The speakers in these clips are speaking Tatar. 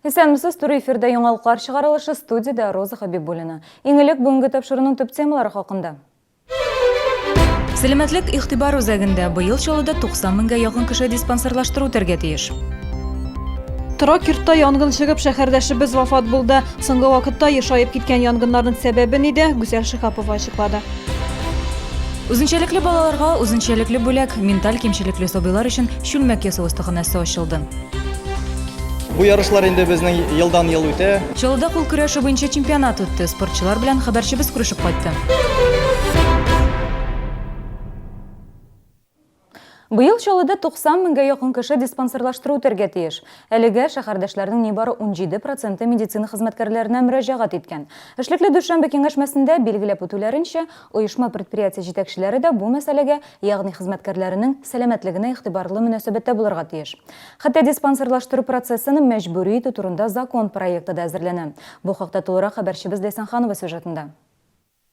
Исәнмесез, туры эфирда яңалыклар чыгарылышы, студиядә Роза Хәбибуллина. Иң элек бүгенге тапшыруның төп темалары хакында. Сәламәтлек игътибар үзәгендә быел Чаллыда 90 меңгә якын кеше диспансерлаштыру үтәргә тиеш. Торак йортта янгын чыгып, шәһәрдәшебез вафат булды. Соңгы вакытта ешаеп киткән янгыннарның сәбәбе нидә, Гүзәл Шиһапова ачыклады. Үзенчәлекле балаларга үзенчәлекле бүләк, менталь кимчелекле сабыйлар өчен чүлмәк ясау остаханәсе ачылды. Бу ярышлар инде безнең елдан-ел үтә. Чаллыда кул көрәше буенча чемпионат үтте. Спортчылар белән хәбәрчебез күрешеп кайтты. Быел Чаллыда 90 меңгә якын кеше диспансерлаштыру үтәргә тиеш. Әлегә шәһәрдәшләрнең нибары 17 проценты медицина хезмәткәрләренә мөрәҗәгать иткән. Эшлекле дүшәмбе киңәшмәсендә билгеләп үтүләренчә, оешма-предприятие җитәкчеләре дә бу мәсьәләгә, ягъни хезмәткәрләренең сәламәтлегенә игътибарлы мөнәсәбәттә булырга тиеш. Хәтта диспансерлаштыру процессын мәҗбүри итү турында закон проекты да әзерләнә. Бу хакта тулырак хәбәрчебез Ләйсән Ханова сюжетында.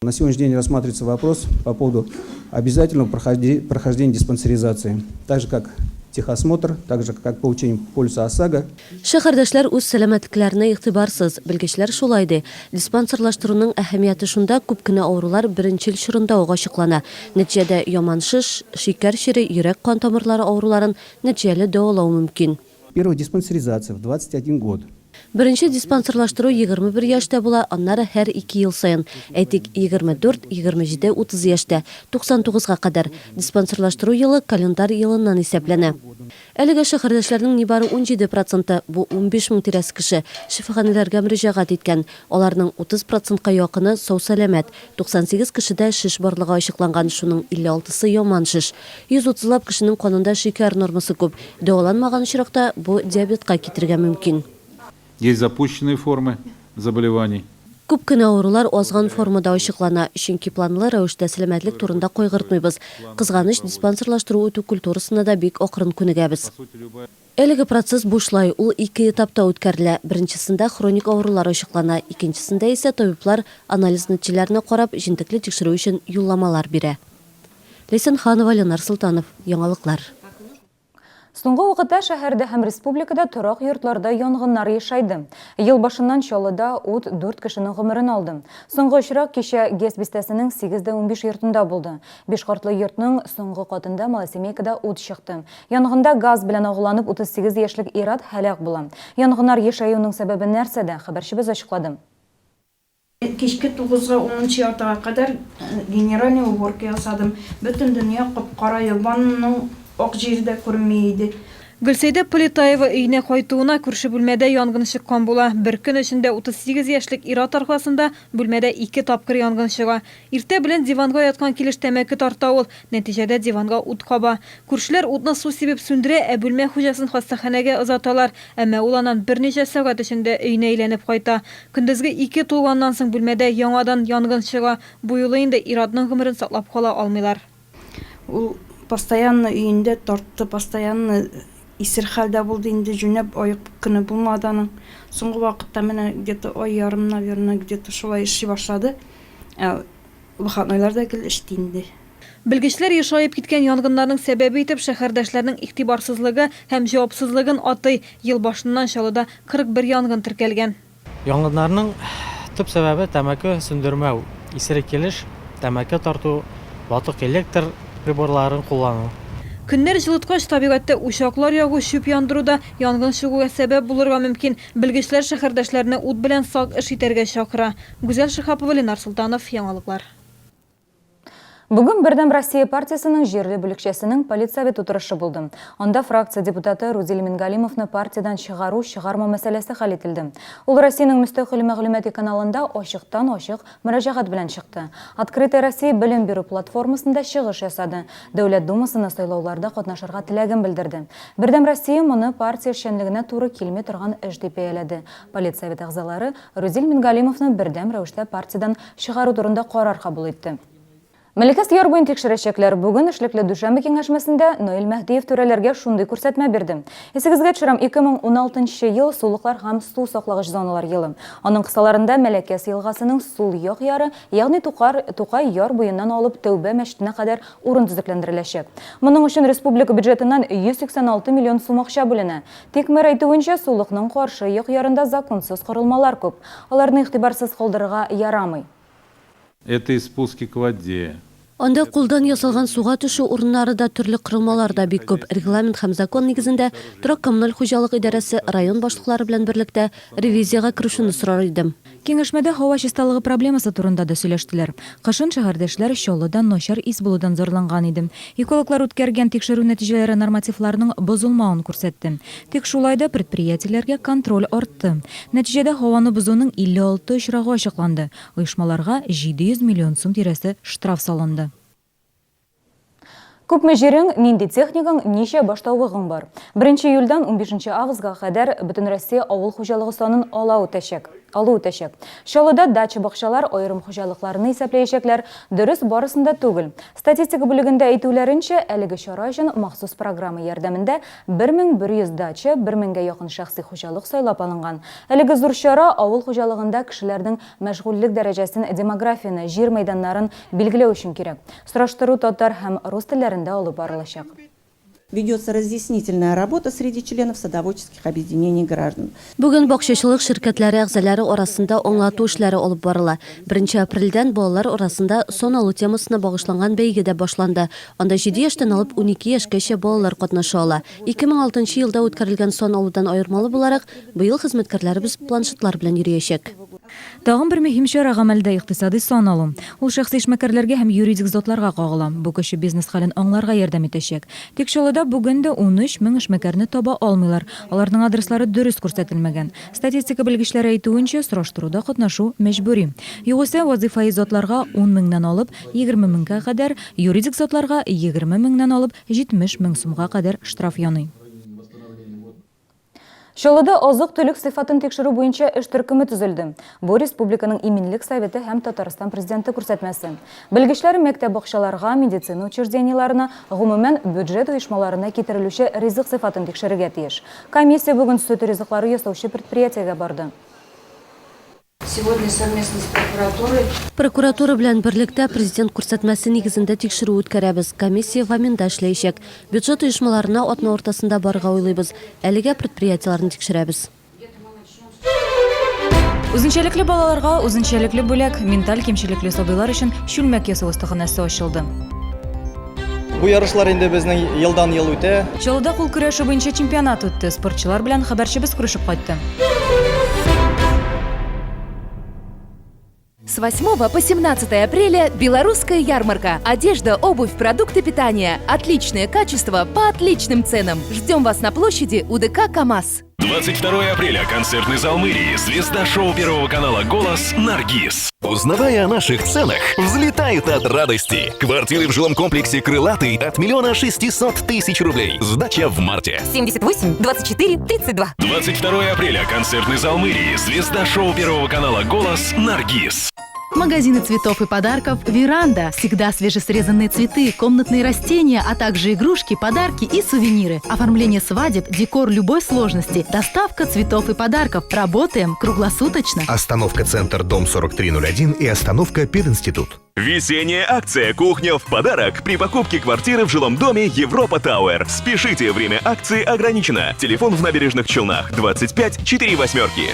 На сегодняшний день рассматривается вопрос по поводу обязательного прохождения диспансеризации, так же как техосмотр, так же как получение полиса ОСАГО. Шәһәрдәшләр үз сәламәтлекләренә игътибарсыз, белгечләр шулай ди. Диспансерлаштыруның әһәмияте шунда, күп кенә авырулар беренчел чорында ук ачыклана. Нәтиҗәдә, яман шеш, шикәр чире, йөрәк-кан тамырлары авыруларын нәтиҗәле дәвалау мөмкин. Первая диспансеризация в 21 год. Беренче диспансерлаштыру 21 яшьтә була, аннары һәр ике ел саен, әйтик, 24, 27, 30 яшьтә, 99 га кадәр. Диспансерлаштыру елы календарь елыннан исәпләнә. Әлегә шәһәрдәшләрнең нибары 17 проценты, бу 15 мең тирәсе кеше, шифаханәләргә мөрәҗәгать иткән. Аларның 30 процентка якыны сау-сәламәт. 98 кешедә шеш барлыгы ачыкланган, шуның 56 сы яман шеш. 130 лап кешенең канында шикәр нормасы күп. Дәваланмаган очракта, бу диабетка китерергә мөмкин. Есть запущенные формы заболеваний. Күп кенә авырулар азган формада ачыклана, чөнки планлы рәвештә сәламәтлек турында кайгыртмыйбыз. Кызганыч, диспансерлаштыру үтү культурасына да бик акрын күнегәбез. Әлеге процесс бушлай, ул ике этапта үткәрелә. Беренчесендә хроник авырулар ачыклана, икенчесендә исә табиблар анализ нәтиҗәләренә карап, җентекле тикшерү өчен юлламалар бирә. Ләйсән Ханова, Ленар Солтанов, Яңалыклар. Соңгы вакытта шәһәрдә һәм республикада торак йортларда янгыннар ешайды. Ел башыннан Чаллыда ут дүрт кешенең гомерен алды. Соңгы очрак кичә ГЭС бистәсенең 8 дә 15 йортында булды. Биш катлы йортның соңгы катында малосемейкада ут чыкты. Янгында газ белән агуланып 38 яшьлек ир-ат һәлак була. Янгыннар ешаюның сәбәбе нәрсәдә, хәбәрчебез ачыклады. Кичке тугызга, унынчы яртыга кадәр генеральный уборка ясадым. Бөтен дөнья кап-кара, ваннаның ак җире дә күренми иде. Гөлсәйдә Полетаева өенә кайтуына күрше бүлмәдә янгын чыккан була. Бер көн эчендә 38 яшьлек ир-ат аркасында бүлмәдә ике тапкыр янгын чыга. Иртә белән диванга яткан килеш тәмәке тарта ул. Нәтиҗәдә диванга ут каба. Күршеләр утны су сибеп сүндерә, ә бүлмә хуҗасын хастаханәгә озаталар. Әмма ул аннан берничә сәгать эчендә өенә әйләнеп кайта. Көндезге ике тулганнан соң бүлмәдә яңадан янгын чыга. Бу юлы инде ир-атның гомерен саклап кала алмыйлар. Ул постоянно өендә тартты, постоянно исер хәлдә булды инде, җүнләп аек көне булмады аның. Соңгы вакытта менә где-то ай ярым, наверное, где-то шулай эшли башлады. Ә выходнойларда гел эчте инде. Белгечләр ешаеп киткән янгыннарның сәбәбе итеп шәһәрдәшләрнең игътибарсызлыгы һәм җавапсызлыгын атый. Ел башыннан Чаллыда 41 янгын теркәлгән. Янгыннарның төп сәбәбе, тәмәке сүндермәү, исерек килеш тәмәке тарту, ватык электр приборларын куллану. Көннәр җылыткач, табигатьтә учаклар ягу, чүп яндыру да янгын чыгуга сәбәп булырга мөмкин. Белгечләр шәһәрдәшләрне ут белән сак эш итәргә чакыра. Гүзәл Шиһапова, Ленар Солтанов, Яңалыклар. Бүген Бердәм Россия партиясенең җирле бүлекчәсенең политсовет утырышы булды. Анда фракция депутаты Рузил Мингалимовны партиядән чыгару-чыгармау мәсьәләсе хәл ителде. Ул Россиянең мөстәкыйль мәгълүмати каналында ачыктан-ачык мөрәҗәгать белән чыкты. Открытая Россия белем бирү платформасында чыгыш ясады, Дәүләт Думасына сайлауларда катнашырга теләген белдерде. Бердәм Россия моны партия эшчәнлегенә туры килми торган эш дип бәяләде. Политсовет әгъзалары Рузил Мингалимовны бердәм рәвештә партиядән чыгару турында карар кабул итте. Мәләкәс яр буен тикшерәчәкләр. Бүген эшлекле дүшәмбе киңәшмәсендә Наил Мәһдиев түрәләргә шундый күрсәтмә бирде. Исегезгә төшерәм, 2016 нчы ел сулыклар һәм су саклагыч зоналар елы. Аның кысаларында Мәләкәс елгасының сул як яры, ягъни Тукар, Тукай яр буеннан алып Тәүбә мәчетенә кадәр урын төзекләндереләчәк. Моның өчен республика бюджетыннан 186 миллион сум акча бүленә. Тик мэр әйтүенчә, сулыкның каршы як ярында законсыз корылмалар күп. Аларны игътибарсыз калдырырга ярамый. Это и спуски к воде. Анда кулдан ясалган суга төшү урыннары да, төрле корылмалар да бик күп. Регламент һәм закон нигезендә, торак-коммуналь хуҗалык идарәсе, район башлыклары белән берлектә ревизиягә керешүне сорар идем. Киңәшмәдә һава чисталыгы проблемасы турында да сөйләштеләр. Кышын шәһәрдәшләр Чаллыда начар ис булудан зарланган иде. Экологлар үткәргән тикшерү нәтиҗәләре нормативларның бозылмавын күрсәтте. Тик шулай да предприятиеләргә контроль артты. Нәтиҗәдә һаваны бозуның 56 очрагы ачыкланды. Оешмаларга 700 миллион сум тирәсе штраф салынды. Күпме җирең, нинди техникаң, ничә баш тавыгың бар? Беренче июльдән унбишенче августка кадәр Бөтенроссия авыл хуҗалыгы санын ала үтәчәк. Алу үтәчәк. Чаллыда дача-бакчалар, аерым хуҗалыкларны исәпләячәкләр. Дөрес, барысын да түгел. Статистика бүлегендә әйтүләренчә, әлеге чара өчен махсус программа ярдәмендә 1100 дача, бер меңгә якын шәхси хуҗалык сайлап алынган. Әлеге зур чара авыл хуҗалыгында кешеләрнең мәшгульлек дәрәҗәсен, демографияне, җир мәйданнарын билгеләү өчен кирәк. Сораштыру татар һәм рус телләрендә алып барылачак. Ведется разъяснительная работа среди членов садоводческих объединений граждан. Бүген бакчачылык ширкәтләре әгъзалары арасында аңлату эшләре алып барыла. Беренче апрельдән балалар арасында сан алу темасына багышланган бәйге дә башланды. Анда җиде яшьтән алып 12 яшькәчә балалар катнаша ала. 2006 нчы елда үткәрелгән сан алудан аермалы буларак, быел хезмәткәрләребез планшетлар белән йөриячәк. Тагын бер мөһим чара гамәлдә, икътисадый сан алу. Ул шәхси эшмәкәрләргә һәм юридик затларга кагыла. Бу кече бизнес хәлен аңларга ярдәм итәчәк. Тик Чаллыда бүген дә 13 мең эшмәкәрне таба алмыйлар. Аларның адреслары дөрес күрсәтелмәгән. Статистика белгечләре әйтүенчә, сораштыруда катнашу мәҗбүри. Югыйсә, вазыйфаи затларга ун меңнән алып, 20 меңгә кадәр, юридик затларга 20 меңнән алып, 70 мең сумга кадәр штраф яный. Чаллыда азык-төлек сыйфатын тикшерү буенча эш төркеме төзелде. Бу республиканың Иминлек советы һәм Татарстан Президенты күрсәтмәсе. Белгечләр мәктәп-бакчаларга, медицина учреждениеләренә, гомумән, бюджет оешмаларына китерелүче ризык сыйфатын тикшерергә тиеш. Комиссия бүген сөт ризыклары ясаучы предприятиегә барды. Сегодня совместно с прокуратурой. Прокуратура белән берлектә Президент күрсәтмәсе нигезендә тикшерү үткәрәбез. Комиссия ВАМИНда эшләячәк. Бюджет оешмаларына атна уртасында барырга уйлыйбыз. Әлегә предприятиеләрне тикшерәбез. Үзенчәлекле балаларга үзенчәлекле бүләк, менталь кимчелекле сабыйлар өчен чүлмәк ясау остаханәсе ачылды. Бу ярышлар инде безнең елдан-ел үтә. Чаллыда кул көрәше буенча чемпионат үтте. Спортчылар белән хәбәрчебез күрешеп кайтты. С 8 по 17 апреля белорусская ярмарка. Одежда, обувь, продукты питания. Отличное качество по отличным ценам. Ждем вас на площади УДК КАМАЗ. 22 апреля. Концертный зал мэрии. Звезда шоу Первого канала «Голос» Наргиз. Узнавая о наших ценах, взлетают от радости. Квартиры в жилом комплексе «Крылатый» от миллиона шестисот тысяч рублей. Сдача в марте. 78 24 32. 22 апреля. Концертный зал мэрии. Звезда шоу Первого канала «Голос» Наргиз. Магазины цветов и подарков «Веранда». Всегда свежесрезанные цветы, комнатные растения, а также игрушки, подарки и сувениры. Оформление свадеб, декор любой сложности, доставка цветов и подарков. Работаем круглосуточно. Остановка «Центр», дом 4301 и остановка «Пединститут». Весенняя акция «Кухня в подарок» при покупке квартиры в жилом доме «Европа Тауэр». Спешите, время акции ограничено. Телефон в Набережных Челнах 25 4 восьмерки.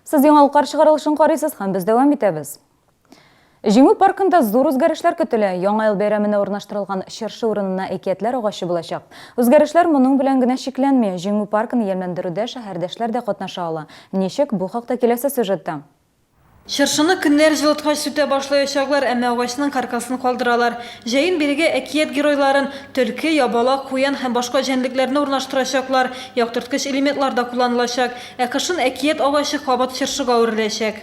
Сез яңалыклар чыгарылышын карыйсыз һәм без дәвам итәбез. Җиңү паркында зур үзгәрешләр көтелә. Яңа ел бәйрәменә урнаштырылган чыршы урынына әкиятләр агачы булачак. Үзгәрешләр моның белән генә чикләнми. Җиңү паркын ямьләндерүдә шәһәрдәшләр дә катнаша ала. Ничек? Бу хакта киләсе сюжетта. Чыршыны көннәр җылыткач сүтә башлаячаклар, әмма агачның каркасын калдыралар. Җәен бирегә әкият геройларын, төлке, ябалак, куян һәм башка җәнлекләрне урнаштырачаклар, яктырткыч элементлар да кулланылачак. Ә кышын әкият агачы кабат чыршыга әвереләчәк.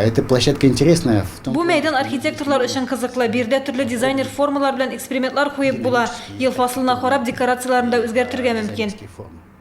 Эта площадка интересная в том Бу мәйдан архитекторлар өчен кызыклы. Биредә төрле дизайнер формалар белән экспериментлар куеп була. Ел фасылына карап, декорацияләрне дә үзгәртергә мөмкин.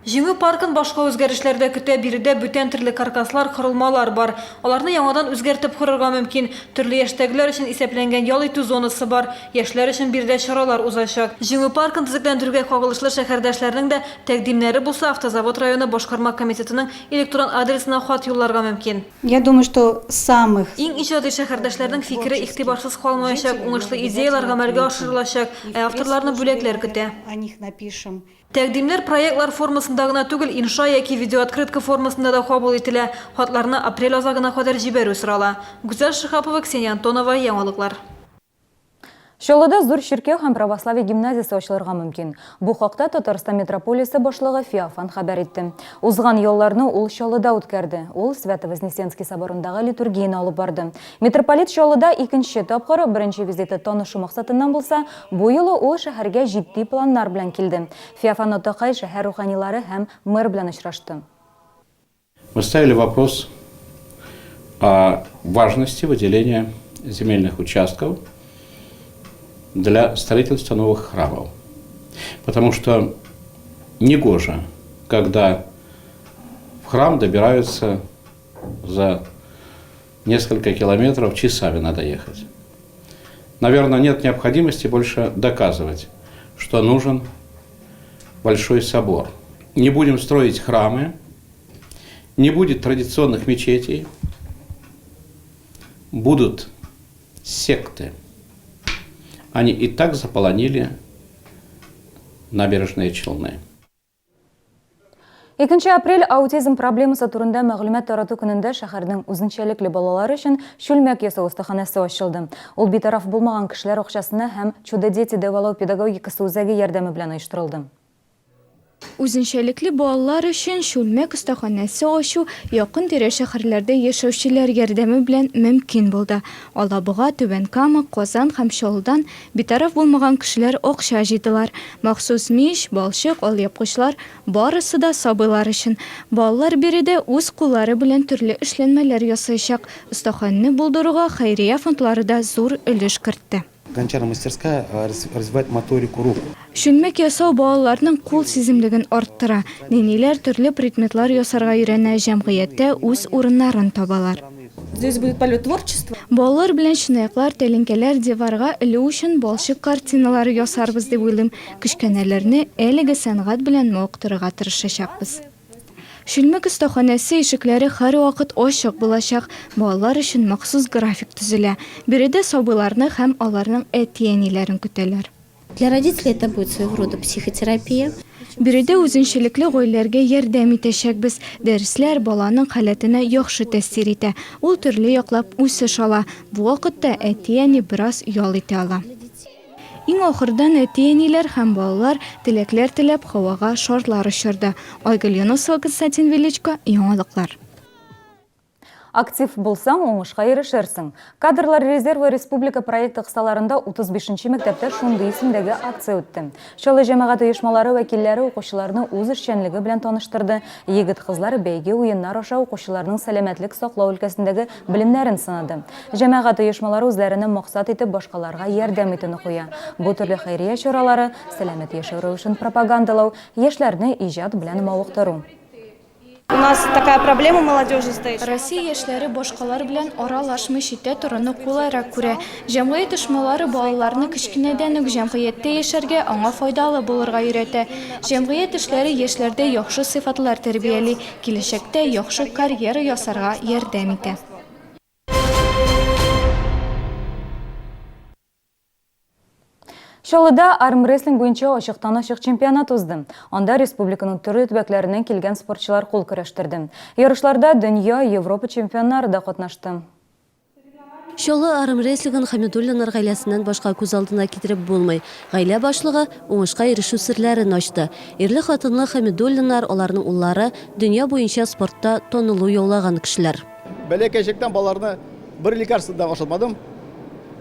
Җиңү паркын башка үзгәрешләр дә көтә, биредә бүтән төрле каркаслар, корылмалар бар. Аларны яңадан үзгәртеп корырга мөмкин. Төрле яшьтәгеләр өчен исәпләнгән ял итү зонасы бар. Яшьләр өчен биредә чаралар узачак. Җиңү паркын төзекләндерүгә кагылышлы шәһәрдәшләрнең дә тәкъдимнәре булса, Автозавод районы башкарма комитетының электрон адресына хат юлларга мөмкин. Я думаю, что самых. Иң иҗади шәһәрдәшләрнең фикере игътибарсыз калмаячак, уңышлы идеяләр гамәлгә ашырылачак, ә авторларны бүләкләр көтә. О них напишем. Тәкъдимнәр проектлар формасында гына түгел, инша яки видеооткрытка формасында да кабул ителә. Хатларны апрель азагына кадәр җибәрү сорала. Гүзәл Шиһапова, Ксения Антонова, Яңалыклар. Чаллыда зур чиркәү һәм православие гимназиясе ачылырга мөмкин. Бу хакта Татарстан митрополиясе башлыгы Феофан хәбәр итте. Узган ялларны ул Чаллыда үткәрде. Ул Свято-Вознесенский соборындагы литургияне алып барды. Митрополит Чаллыда икенче тапкыр, беренче визиты танышу максатыннан булса, бу юлы ул шәһәргә җитди планнар белән килде. Феофан атакай шәһәр руханилары һәм мэр белән очрашты. Мы ставили вопрос о важности выделения земельных участков для строительства новых храмов. Потому что негоже, когда в храм добираются за несколько километров, часами надо ехать. Наверное, нет необходимости больше доказывать, что нужен большой собор. Не будем строить храмы, не будет традиционных мечетей, будут секты. Они и так заполонили набережные Челны. Икенче апрель аутизм проблемасы турында мәгълүмат тарату көнендә шәһәрнең үзенчәлекле балалары өчен чүлмәк ясау остаханәсе ачылды. Ул битараф булмаган кешеләр акчасына һәм Чудо-дети дәвалау педагогикасы үзәге ярдәме белән оештырылды. Үзенчәлекле балалар өчен чүлмәк остаханәсе ачу якын-тирә шәһәрләрдә яшәүчеләр ярдәме белән мөмкин булды. Алабуга, Түбән Кама, Казан һәм Чаллыдан битараф булмаган кешеләр акча җыйдылар. Махсус мич, балчык, алъяпкычлар, барысы да сабыйлар өчен. Балалар биредә үз куллары белән төрле эшләнмәләр ясаячак. Остаханәне булдыруга хәйрия фондлары да зур өлеш кертте. Гончарная мастерская развивает моторику рук. Чүлмәк ясау балаларның кул сиземлеген арттыра. Нәниләр төрле предметлар ясарга өйрәнә, җәмгыятьтә үз урыннарын табалар. Здесь будет полет творчества. Балалар белән чынаяклар, тәлинкәләр, диварга элү өчен балчык картиналары ясарбыз дип уйлыйм. Кечкенәләрне әлеге сәнгать белән мавыктырырга тырышачакбыз. Чүлмәк остаханәсе ишекләре һәрвакыт ачык булачак. Балалар өчен махсус график төзелә. Биредә сабыйларны һәм аларның әти-әниләрен көтәләр. Для родителей это будет своего рода психотерапия. Биредә үзенчәлекле гаиләләргә ярдәм итәчәкбез. Дәресләр баланың халәтенә яхшы тәэсир итә. Ул төрле яклап үсеш ала. Бу вакытта әти-әни бераз ял итә ала. Иң ахырдан әти-әниләр һәм балалар теләкләр теләп һавага шарлар очырды. Айгөл Юнысова, Константин Величко, Яңалыклар. Актив булсаң, уңышка ирешерсең. Кадрлар резервы республика проекты кысаларында 35 нче мәктәптә шундый исемдәге акция үтте. Чаллы җәмәгать оешмалары вәкилләре укучыларны үз эшчәнлеге белән таныштырды. Егет-кызлар бәйге-уеннар аша укучыларның сәламәтлек саклау өлкәсендәге белемнәрен сынады. Җәмәгать оешмалары үзләренә максат итеп башкаларга ярдәм итүне куя. Бу төрле хәйрия чаралары, сәламәт яшәү рәвешен пропагандалау, яшьләрне иҗат белән мавыктыру. У нас такая проблема молодежи стоит. Россия яшьләре башкалар белән аралашмый, читтә торуны кулайрак күрә. Җәмгыять оешмалары балаларны кечкенәдән үк җәмгыятьтә яшәргә, аңа файдалы булырга өйрәтә. Җәмгыять эшләре яшьләрдә яхшы сыйфатлар тәрбияли, киләчәктә яхшы карьера ясарга ярдәм итә. Чаллыда армрестлинг буенча ачыктан-ачык чемпионат узды. Анда республиканың төрле төбәкләреннән килгән спортчылар кул көрәштерде. Ярышларда дөнья, Европа чемпионнары да катнашты. Чаллы армрестлингын Хәмидуллиннар гаиләсеннән башка күз алдына китереп булмый. Гаилә башлыгы уңышка ирешү серләрен ачты. Ирле-хатынлы Хәмидуллиннар, аларның уллары, дөнья буенча спортта танылу яулаган кешеләр. Бәләкәйчектән балаларны бер лекарство да ашатмадым,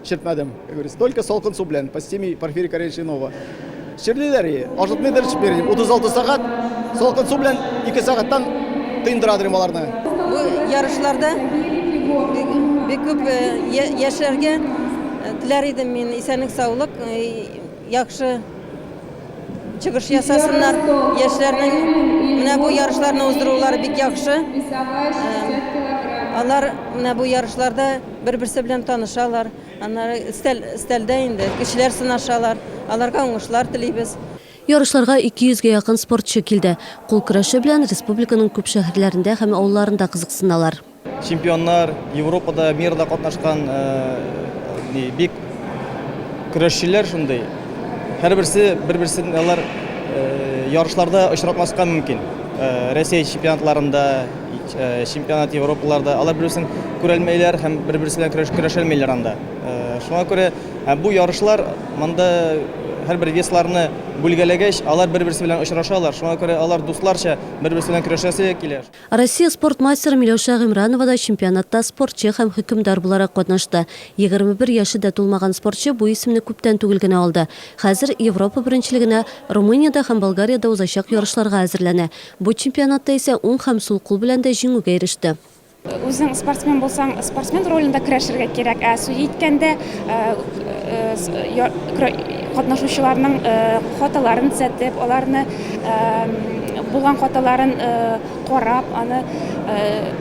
эчертмәдем, как говорится, только салкын су белән, по системе Порфирия Корнеевича Иванова. Чирлиләр, ашатмыйдыр, эчертмидер. 36 сәгать салкын су белән 2 сәгатьтән тыйндыра дим аларны. Бу ярышларда бик күп яшьләргә теләр идем мин исәнлек-саулык, яхшы. чыгыш ясасыннар. Яшьләрнең менә бу ярышларны уздырулары бик яхшы. Алар менә бу ярышларда бер-берсе белән танышалар. Аннары өстәл, өстәлдә инде көчләр сынашалар. Аларга уңышлар телибез. Ярышларга 200 гә якын спортчы килде. Кул көрәше белән республиканың күп шәһәрләрендә һәм авылларында кызыксыналар. Чемпионнар, Европада, мирда катнашкан бик көрәшчеләр шундый. Һәрберсе бер-берсен алар ярышларда очратмаска мөмкин. Россия чемпионатларында, чемпионат Европаларда алар бер-берсен күрәлмәйләр һәм бер-берсе белән көрәш көрәшәлмәйләр анда. Шуңа күрә бу ярышлар монда һәрбер весларны бүлгәләгәч, алар бер-берсе белән очрашалар. Шуңа күрә алар дусларча бер-берсе белән көрәшәсе килә. Россия спорт мастеры Миләүшә Гыймранова да чемпионатта спортчы һәм хөкемдар буларак катнашты. 21 яше дә тулмаган спортчы бу исемне күптән түгел генә алды. Хәзер Европа беренчелегенә Румыниядә һәм Болгариядә узачак ярышларга әзерләнә. Бу чемпионатта исә уң һәм сул кул белән дә җиңүгә иреште. Үзең спортсмен булсаң, спортсмен ролендә көрәшергә кирәк, ә судья иткәндә катнашучыларның хаталарын төзәтеп, аларны булган хаталарын карап, аны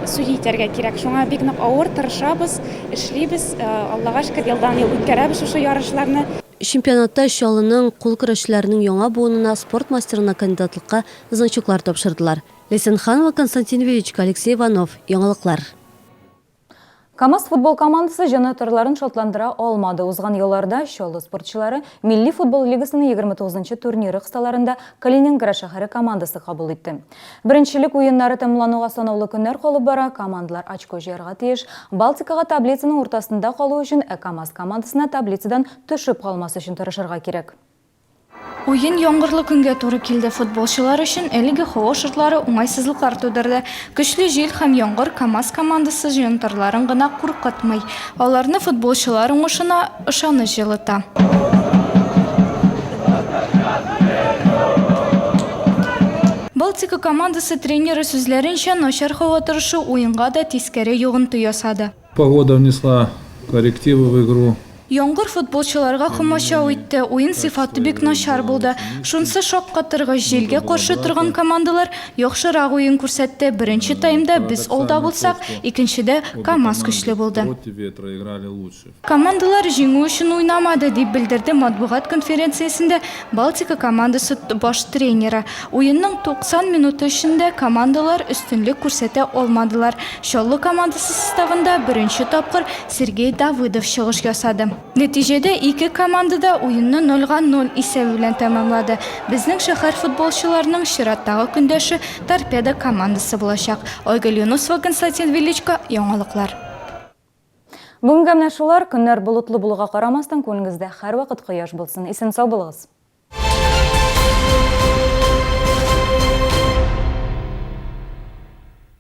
судья итәргә кирәк. Шуңа бик нык авыр, тырышабыз, эшлибез. Аллага шөкер, елдан-ел үткәрәбез шушы ярышларны. Чемпионатта Чаллының кул көрәшчеләренең яңа буынына спорт мастерына кандидатлыкка значоклар тапшырдылар. Ләйсән Ханова, Константин Величко, Алексей Иванов. Яңалыклар. КАМАЗ футбол командасы җанатарларын шатландыра алмады. Узган елларда Чаллы спортчылары Милли футбол лигасының 29 нчы турниры кысаларында Калининград шәһәре командасы кабул итте. Беренчелек уеннары тәмамлануга санаулы көннәр калып бара, командалар очко җыярга тиеш. Балтикага таблицаның уртасында калу өчен, ә КАМАЗ командасына таблицадан төшеп калмас өчен тырышырга кирәк. Уен яңгырлы көнгә туры килде. Футболчылар өчен әлеге һава шартлары уңайсызлыклар тудырды. Көчле җил һәм яңгыр КАМАЗ командасы җанатарларын гына куркытмый. Аларны футболчылар уңышына ышаныч җылыта. Балтика командасы тренеры сүзләренчә, начар һава торышы уенга да тискәре йогынты ясады. Погода внесла коррективы в игру. Яңгыр футболчыларга комачау итте, уен сыйфаты бик начар булды. Шунсы шаккатыргыч, җилгә каршы торган командалар яхшырак уен күрсәтте. Беренче таймда без алда булсак, икенчедә КАМАЗ көчле булды. Командалар җиңү өчен уйнамады, дип белдерде матбугат конференциясендә Балтика командасы баш тренеры. Уенның 90 минуты эчендә командалар өстенлек күрсәтә алмадылар. Чаллы командасы составында беренче тапкыр Сергей Давыдов чыгыш ясады. Нәтиҗәдә ике команда да уенны нольга ноль исәбе белән тәмамлады. Безнең шәһәр футболчыларының чираттагы көндәше Торпедо командасы булачак. Айгөл Юнысова, Константин Величко, Яңалыклар. Бүгенгә менә шулар. Көннәр болытлы булуга карамастан, күңелегездә һәрвакыт кояш булсын. Исән-сау булыгыз!